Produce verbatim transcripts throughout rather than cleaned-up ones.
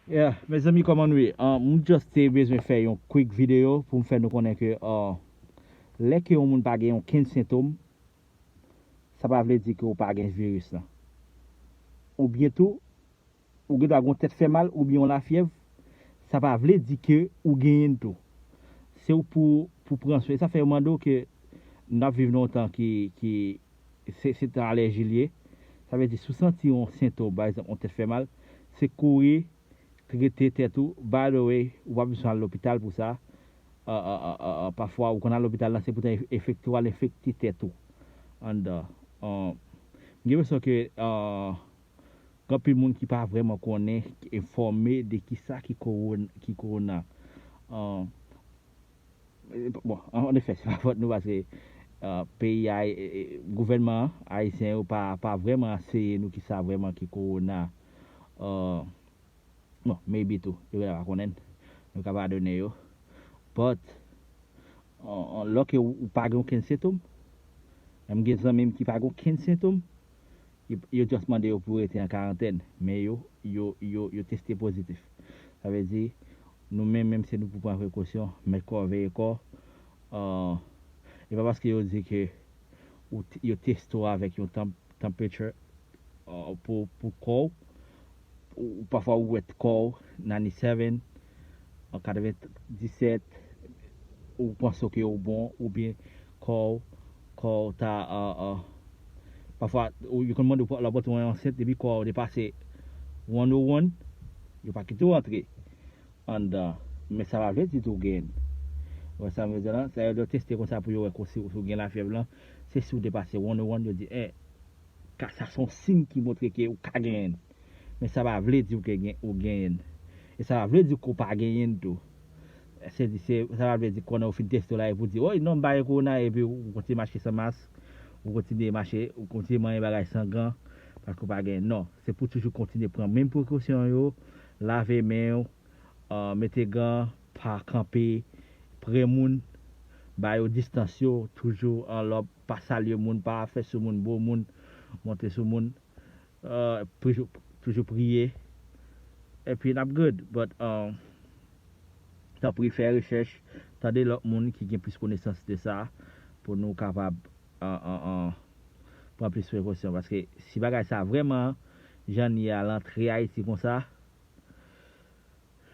Yeah, mezanmi, kòman nou ye? Ah, m just te bezwen fè yon quick video pou m fè nou konnen ke, ah, lè ke yon moun pa gen okenn sentom, sa pa vle di ke ou pa gen viris lan. Oubyen tou, ou gen dwa gen yon tèt fè mal oubyen yon lafyèv, sa pa vle di ke ou genyen l tou. Se ou pou, pou pran swen. Sa fè yo mande w ke n ap viv nan yon tan ki, ki se, se tan alèji l ye. Sa vle di, si w santi yon sentom, pa egzanp, yon tèt fè mal, se kouri trete tèt ou. By the way, ou pa bezwen al lopital pou sa. Ah, ah, ah, ah, ah, pafwa, ou konn al lopital lan, se pou te enfekte w, al enfekte tèt ou anndan. Ah, m gen enpresyon ke, ah, gen anpil moun ki pa vrèman konnen, ki enfòme de kisa ki kowon-, ki kowona. Ah, bon, an, an efè, se pa fòt nou, paske, ah, peyi a, eh, eh, gouvènman ayisyen yo pa, pa vrèman anseye nou kisa vrèman ki kowona. Ah, bon, maybe tou, yo genlè pa konnen l. Nou ka padone yo. But, an, an, lòke ou, ou pa gen okenn sentom, menm gen zanmi m ki pa gen okenn sentom, yo, yo just mande yo pou yo rete an karantèn, men yo, yo, yo, yo teste pozitif. Sa vle di, nou menm, menm se nou pou pran prekosyon, mèt kò, veye kò. Ah, e pa paske yo di ke ou t-, yo teste w avèk yon tanp-, temperature, ah, pou, pou kò w, ou, pafwa ou wè kò w ninety seven, an katrevenndisèt, ou panse ke ou bon, oubyen kò w, kò w ta, ah, ah, pafwa, ou, yo konn mande w pou, lè w pote yon ansent, depi kò w depase one oh one, yo pa kite w antre anndan. Men sa pa vle di tou w genyen l. Ou wè sa m vle di la? Sa yo, yo teste konsa pou yo wè ko si, si w gen lafyèv lan. Se si w depase one oh one, yo di, eh, ka, sa se yon siy ki montre ke ou ka genyen l. Men sa pa vle di w ke gen, ou genyen l. E sa pa vle di ke w pa genyen l tou. Se di, se, sa pa vle di konnen ou fin teste w la epi w di, oy, non, m pa gen kowona, epi w kontinye mache san mask, ou kontinye mache, ou kontinye manyen bagay san gan, paske w pa genyen l. Non, se pou w toujou kontinye pran menm prekosyon yo, lave men w, ah, mete gan, pa kanpe pre moun, ba yo distans yo, toujou anlòb, pa salye moun, pa fè sou moun, bo moun, monte sou moun, ah, toujou, toujou priye, epi n ap good. But, ah, tanpri fè rechèch, tande lòt moun ki gen plis konesans de sa, pou nou kapab, ah, ah, ah, pran plis prekosyon, paske si bagay sa vrèman jan l ye a, l antre Ayiti konsa,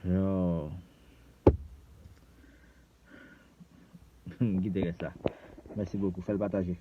yo. Kite rès la. Mèsi bokou. Fè l pataje.